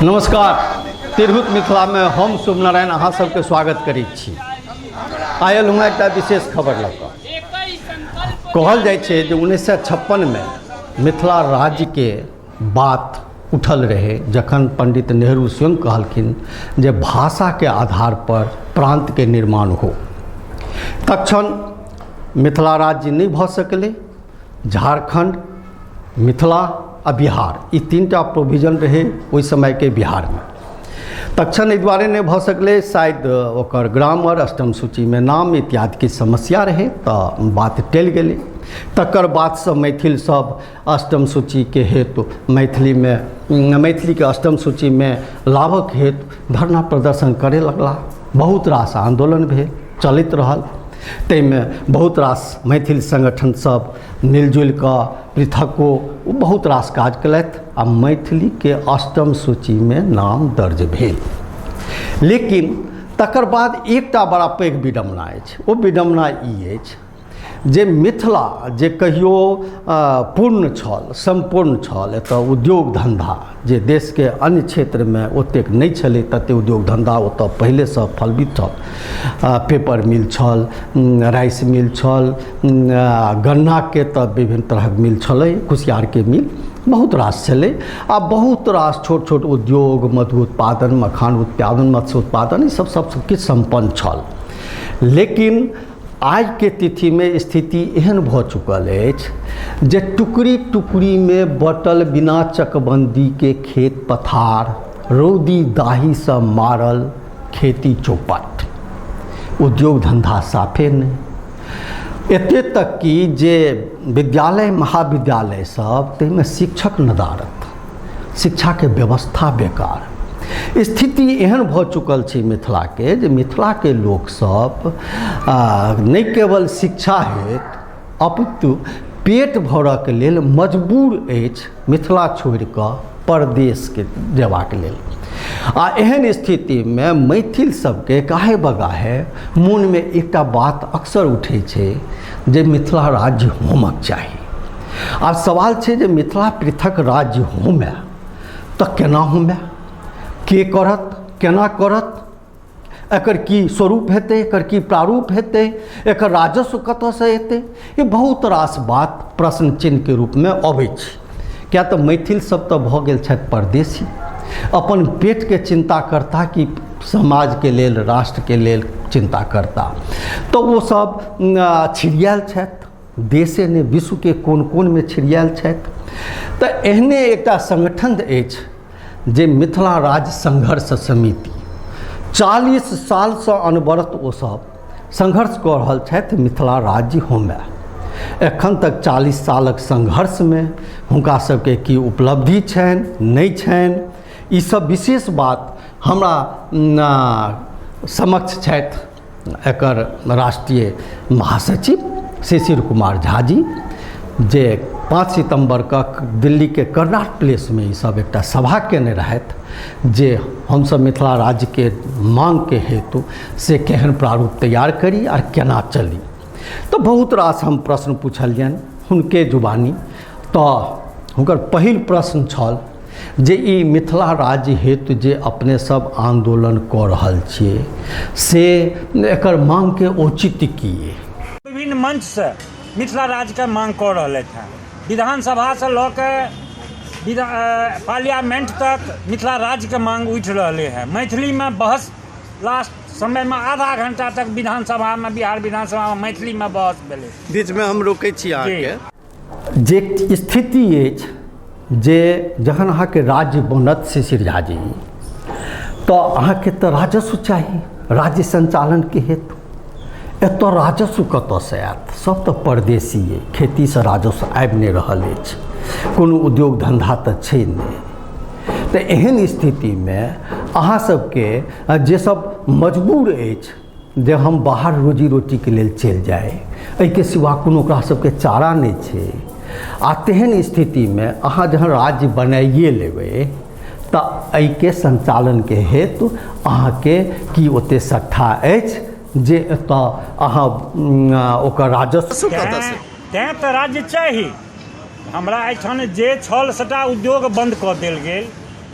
नमस्कार, तिरहुत मिथिलामे हम शुभ नारायण अहाँ सबके स्वागत करै छी। आयल हूँ एकटा विशेष खबर लऽ कऽ। कहल जाइ छै जे 1956मे मिथिला राज्यके बात उठल रहै, जखन पंडित नेहरू स्वयं कहलखिन जे भाषाके आधार पर प्रान्तके निर्माण हो। तक्षण मिथिला राज्य नहि भऽ सकलै। झारखण्ड, मिथिला आ बिहार, ई तीनटा प्रोविजन रहै ओहि समयके बिहारमे। तक्षण एहि दुआरे नहि भऽ सकलै, शायद ओकर ग्रामर, अष्टम सूचीमे नाम इत्यादिके समस्या रहै, तऽ बात टलि गेलै। तकर बादसँ मैथिल सब अष्टम सूचीके हेतु मैथिलीमे मैथिलीके अष्टम सूचीमे लाबऽके हेतु धरना प्रदर्शन करय लगलाह। बहुत रास आन्दोलन भेल, चलैत रहल। ताहिमे बहुत रास मैथिल संगठन सब मिलजुलि कऽ पृथको बहुत रास काज केलथि आ मैथिलीके अष्टम सूचीमे नाम दर्ज भेल। लेकिन तकर बाद एकटा बड़ा पैघ विडम्बना अछि। ओ विडम्बना ई अछि जे मिथिला जे कहियो पूर्ण छल, सम्पूर्ण छल, एतऽ उद्योग धन्धा जे देशके अन्य क्षेत्रमे ओतेक नहि छलै ततेक उद्योग धन्धा ओतऽ पहिलेसँ फलवित छल। पेपर मिल छल, राइस मिल छल, गन्नाके तऽ विभिन्न तरहक मिल छलै, कुसियारके मिल बहुत रास छलै आ बहुत रास छोट छोट उद्योग, मधु उत्पादन, मखान उत्पादन, मत्स्य उत्पादन, ई सब सब किछु सम्पन्न छल। लेकिन आइके तिथिमे स्थिति एहन भऽ चुकल अछि जे टुकड़ी टुकड़ीमे बँटल बिना चकबन्दीके खेत पथार, रौदी दाहीसँ मारल खेती चौपट, उद्योग धन्धा साफे नहि। एते तक कि जे विद्यालय महाविद्यालय सब ताहिमे शिक्षक नदारत, शिक्षाके व्यवस्था बेकार। स्थिति एहन भऽ चुकल छै मिथिलाके जे मिथिलाके लोकसब नहि केवल शिक्षा हेतु अपितु पेट भरऽके लेल मजबूर अछि मिथिला छोड़िकऽ परदेशके जेबाक लेल। आ एहन स्थितिमे मैथिल सबके काहे बगाहे मोनमे एकटा बात अक्सर उठै छै जे मिथिला राज्य होमक चाही। आब सवाल छै जे मिथिला पृथक राज्य होमय तऽ केना होमय, के करत, केना करत, एकर की स्वरूप हेतै, एकर की प्रारूप हेतै, एकर राजस्व कतऽसँ एतै, ई बहुत रास बात प्रश्न चिन्हके रूपमे अबै छै। किया तऽ मैथिल सब तऽ भऽ गेल छथि परदेशी, अपन पेटके चिन्ता करता कि समाजके लेल, राष्ट्रके लेल चिन्ता करता, तऽ ओ सब छिड़ियाएल छथि, देशे नहि विश्वके कोन कोनमे छिड़ियाएल छथि। तऽ एहने एकटा संगठन अछि जे मिथिला राज्य संघर्ष समिति, 40 सालसँ अनवरत ओ सब संघर्ष कऽ रहल छथि मिथिला राज्य होमय। एखन तक 40 सालक संघर्षमे हुनका सबके की उपलब्धि छनि, नहि छनि, ई सब विशेष बात हमरा समक्ष छथि एकर राष्ट्रीय महासचिव शिशिर कुमार झा जी, जे 5 सितम्बरके दिल्लीके कर्नाट प्लेसमे ई सब एकटा सभा केने रहथि जे हमसब मिथिला राज्यके माँगके हेतु से केहन प्रारूप तैयार करी आर केना चली। तऽ बहुत रास हम प्रश्न पुछलियनि हुनके जुबानी। तऽ हुनकर पहिल प्रश्न छल जे ई मिथिला राज्य हेतु जे अपने सब आंदोलन कऽ रहल छियै से एकर मांगके औचित्य की अइ? विभिन्न मंचसँ मिथिला राज्यके मांग कऽ रहलथि हेँ। विधानसभासँ लऽ कऽ पार्लियामेंट तक मिथिला राज्यके मांग उठि रहलै हेँ। मैथिलीमे बहस लास्ट समयमे आधा घंटा तक विधानसभामे, बिहार विधानसभामे मैथिलीमे बहस भेलै। बीचमे हम रोकै छी अहाँके। जे स्थिति अछि जे जखन अहाँके राज्य बनत शिशिर झा जी, तऽ अहाँके तऽ राजस्व चाही राज्य सञ्चालनके हेतु। एतऽ राजस्व कतऽसँ आयत? सब तऽ परदेशी अइ, खेतीसँ राजस्व आबि नहि रहल अछि, कोनो उद्योग धन्धा तऽ छै नहि। तऽ एहन स्थितिमे अहाँ सबके जे सब मजबूर अछि जे हम बाहर रोजी रोटीके लेल चलि जाइ, एहिके सिवा कोनो ओकरा सबके चारा नहि छै। आ तेहन स्थितिमे अहाँ जहन राज्य बनाइए लेबै तऽ एहिके सञ्चालनके हेतु अहाँके की ओते सट्ठा अछि जे एतऽ अहाँ ओकर राजस्व तेँ तऽ राज्य चाही। हमरा एहिठाम जे छल सभटा उद्योग बन्द कऽ देल गेल।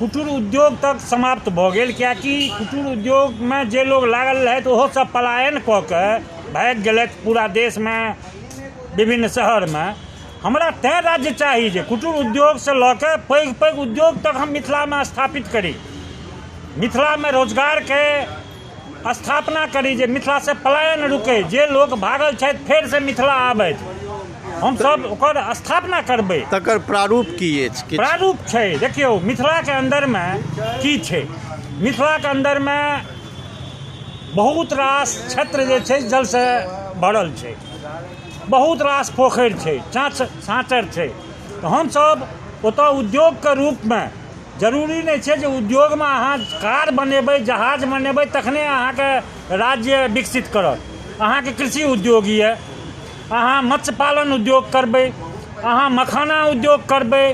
कुटीर उद्योग तक समाप्त भऽ गेल, किएकि कुटीर उद्योगमे जे लोग लागल रहथि ओहो सब पलायन कऽ के भागि गेलथि पूरा देशमे, विभिन्न शहरमे। हमरा तैँ राज्य चाही जे कुटीर उद्योगसँ लऽ के पैघ पैघ उद्योग तक हम मिथिलामे स्थापित करी, मिथिलामे रोजगारके स्थापना करी, जे मिथिलासँ पलायन रुकै, जे लोक भागल छथि फेरसँ मिथिला आबथि, हमसभ ओकर स्थापना करबै। तकर प्रारूप की अछि? किछु प्रारूप छै, देखियौ मिथिलाके अन्दरमे की छै। मिथिलाके अन्दरमे बहुत रास क्षेत्र जे छै जलसँ भरल छै, बहुत रास पोखरि छै, चाँचर छै। तऽ हमसभ ओतऽ उद्योगके रूपमे, जरूरी नहि छै जे उद्योगमे अहाँ कार बनेबै, जहाज बनेबै तखने अहाँके राज्य विकसित करत। अहाँके कृषि उद्योग यए, अहाँ मत्स्य पालन उद्योग करबै, अहाँ मखाना उद्योग करबै,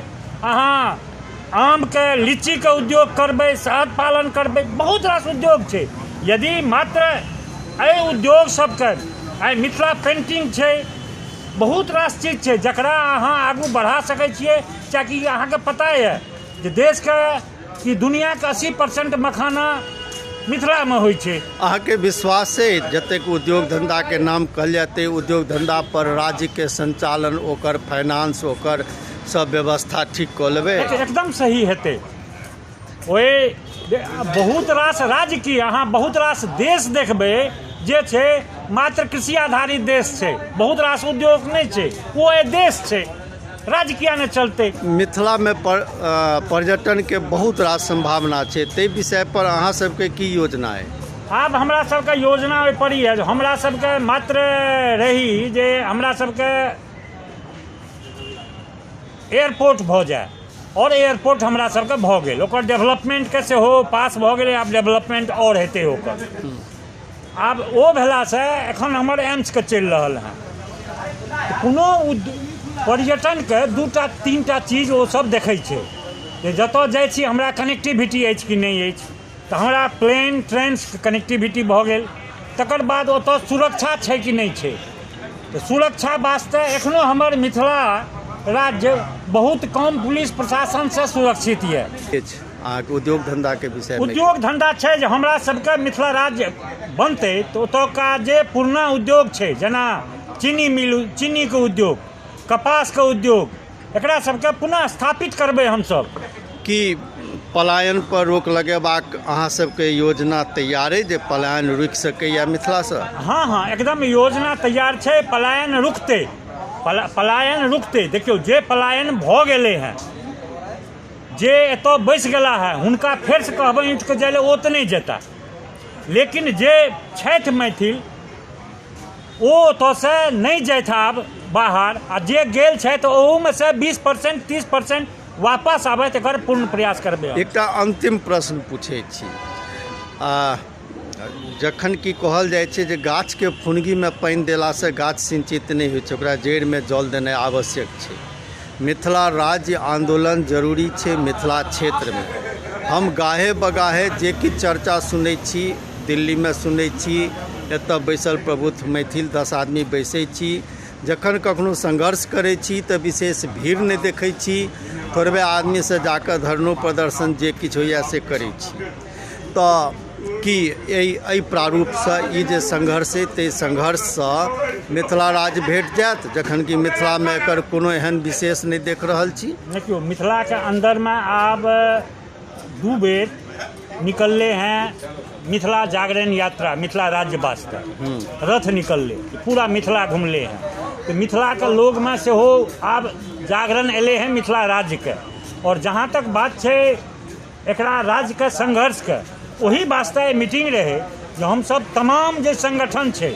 अहाँ आमके लीचीके उद्योग करबै, शहद पालन करबै, बहुत रास उद्योग छै। यदि मात्र एहि उद्योग सबके, आइ मिथिला पेन्टिंग छै, बहुत रास चीज छै जकरा अहाँ आगू बढ़ा सकै छियै। किएकि अहाँके पता यऽ जे देशके कि दुनिआँके 80% मखाना मिथिलामे होइ छै। अहाँके विश्वास अछि जतेक उद्योग धन्धाके नाम कहल जाय ताहि उद्योग धन्धा पर राज्यके संचालन, ओकर फाइनेंस, ओकर सब व्यवस्था ठीक कऽ लेबै? एकदम सही हेतै। ओहि बहुत रास राज्य की अहाँ बहुत रास देश देखबै जे छै मात्र कृषि आधारित देश छै, बहुत रास उद्योग नहि छै, ओ देश छै, राज्य किया नहि चलतै? मिथिलामे पर्यटनके बहुत रास सम्भावना छै, ताहि विषय पर अहाँ सबके की योजना अइ? आब हमरा सबके योजना ओहि पर यऽ, हमरा सबके मात्र रही जे हमरा सबके एयरपोर्ट भऽ जाय, आओर एयरपोर्ट हमरा सबके भऽ गेल, ओकर डेवलपमेन्टके सेहो पास भऽ गेलै, आब डेवलपमेन्ट आओर हेतै ओकर। आब ओ भेलासँ एखन हमर एम्सके चलि रहल हँ। कोनो पर्यटनके दूटा तीनटा चीज ओ सब देखै छै जे जतऽ जाइ छी हमरा कनेक्टिविटी अछि कि नहि अछि, तऽ हमरा प्लेन ट्रेनके कनेक्टिविटी भऽ गेल, तकर बाद ओतऽ सुरक्षा छै कि नहि छै। तऽ सुरक्षा वास्ते एखनो हमर मिथिला राज्य बहुत कम पुलिस प्रशासनसँ सुरक्षित यऽ। अछि अहाँके उद्योग धन्धाके विषयमे? उद्योग धन्धा छै जे हमरा सबके मिथिला राज्य बनतै तऽ ओतुका जे पुरना उद्योग छै, जेना चीनी मिल, चीनीके उद्योग, कपासके उद्योग, एकरा सबके पुनः स्थापित करबै हमसब। की पलायन पर रोक लगेबाक अहाँ सबके योजना तैयार अइ जे पलायन रुकि सकैए मिथिलासँ? हँ हँ, एकदम योजना तैयार छै, पलायन रुकतै, पलायन रुकतै। देखियौ जे पलायन भऽ गेलै हँ, जे एतऽ बसि गेला हँ, हुनका फेरसँ कहबै उठि कऽ जाइ लए, ओ तऽ नहि जेता, लेकिन जे छथि मैथिल ओ ओतऽसँ नहि जाथि आब बाहर, आ जे गेल छथि ओहूमे सँ 20% 30% वापस आबथि, एकर पूर्ण प्रयास करबै। एकटा अन्तिम प्रश्न पूछै छी, आ जखन कि कहल जाइ छै जे गाछके फुनगीमे पानि देलासँ गाछ सिंचित नहि होइ छै, ओकरा जड़िमे जल देनाइ आवश्यक छै। मिथिला राज्य आन्दोलन जरूरी छै मिथिला क्षेत्रमे। हम गाहे बगाहे जे किछु चर्चा सुनै छी, दिल्लीमे सुनै छी, एतऽ बैसल प्रबुद्ध मैथिल 10 आदमी बैसै छी, जखन कखनो संघर्ष करै छी तऽ विशेष भीड़ नहि देखै छी, थोड़बे आदमीसँ जाकऽ धरनो प्रदर्शन जे किछु होइए से करै छी। तऽ की एहि प्रारूपसँ ई जे संघर्ष अइ ताहि संघर्षसँ मिथिला राज्य भेट जायत, जखन कि मिथिलामे एकर कोनो एहन विशेष नहि देख रहल छी? देखियौ मिथिलाके अन्दरमे आब 2 बेर निकलले हैं मिथिला जागरण यात्रा, मिथिला राज्य वास्ते रथ निकलले, पूरा मिथिला घुमले हैं, तऽ मिथिलाके लोगमे सेहो आब जागरण एलै हैं मिथिला राज्यके। आओर जहाँ तक बात छै एकरा राज्यके संघर्षके, ओही वास्ते मीटिंग रहै जे हमसब तमाम जे संगठन छै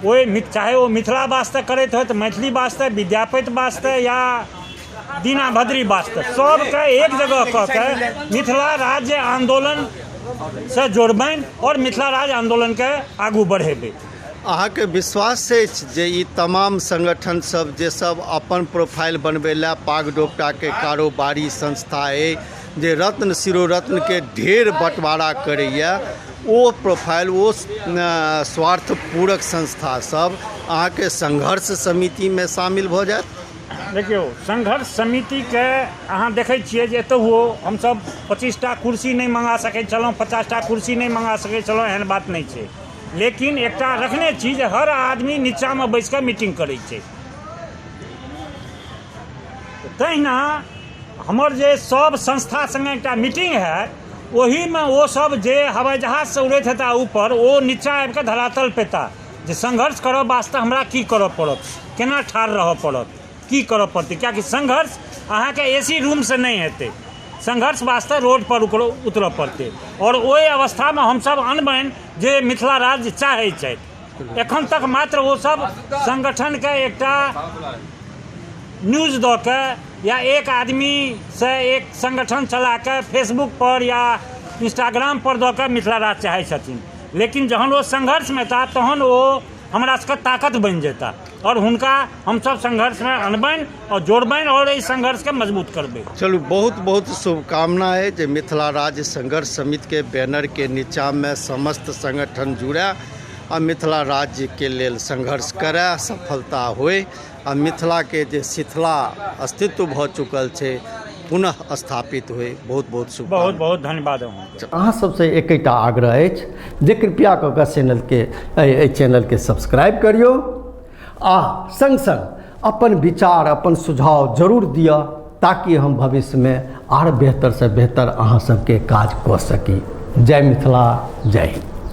ओहि चाहे ओ मिथिला वास्ते करैत होथि, मैथिली वास्ते, विद्यापति वास्ते या दीना भद्री वास्ते, सबके एक जगह कऽ के मिथिला राज्य आन्दोलन से जोड़बनि आओर मिथिला राज्य आन्दोलनके आगू बढ़ेबै। अहाँके विश्वास अछि जे ई तमाम संगठन सब जे सब अपन प्रोफाइल बनबै लए पाग डोपटाके कारोबारी संस्था अइ, जे रत्न शिरोरत्नके ढेर बँटवारा करैए, ओ प्रोफाइल ओ स्वार्थपूरक संस्था सब अहाँके संघर्ष समितिमे शामिल भऽ जायत? देखियौ, संघर्ष समितिके अहाँ देखै छियै जे एतहुओ हमसभ 25टा कुर्सी नहि मंगा सकै छलहुँ, 50टा कुर्सी नहि मंगा सकै छलहुँ, एहन बात नहि छै। लेकिन एकटा रखने छी जे हर आदमी नीचाँमे बैस कऽ मीटिंग करै छै। तहिना हमर जे सब संस्था सङ्गे एकटा मीटिंग हैत, ओहिमे ओ सब जे हवाई जहाजसँ उड़ैत हेता ऊपर, ओ नीचाँ आबि कऽ धरातल पेता जे संघर्ष करऽ वास्ते हमरा की करऽ पड़त, केना ठाढ़ रहऽ पड़त, की करऽ पड़तै। किएकि संघर्ष अहाँके ए सी रूमसँ नहि हेतै, संघर्ष वास्ते रोडपर उतरऽ पड़तै। आओर ओहि अवस्थामे हमसभ अनबनि जे मिथिला राज्य चाहै छथि। एखन तक मात्र ओ सब संगठनके एकटा न्यूज दऽ कऽ या एक आदमीसँ एक संगठन चला कऽ फेसबुक पर या इंस्टाग्राम पर दऽ कऽ मिथिला राज्य चाहै छथिन। लेकिन जहन ओ संघर्षमे एता तहन ओ हमरा सबके ताकत बनि जेता आओर हुनका हमसब संघर्षमे अनबनि आओर जोड़बनि आओर एहि संघर्षके मजबूत करबै। चलू, बहुत बहुत शुभकामना अइ जे मिथिला राज्य संघर्ष समितिके बैनरके नीचाँमे समस्त संगठन जुड़ए आ मिथिला राज्यके लेल संघर्ष करए, सफलता होइ आ मिथिलाके जे शिथिला अस्तित्व भऽ चुकल छै पुनः स्थापित होइ। बहुत बहुत शुभकामना। बहुत बहुत धन्यवाद अहाँके। अहाँ सबसँ एकेटा आग्रह अछि जे कृपया कऽ कऽ चैनलके एहि चैनलके सब्सक्राइब करियौ आ सङ्ग सङ्ग अपन विचार अपन सुझाव जरूर दिअ ताकि हम भविष्यमे आर बेहतरसँ बेहतर अहाँ सबके काज कऽ सकी। जय मिथिला, जय हिन्द।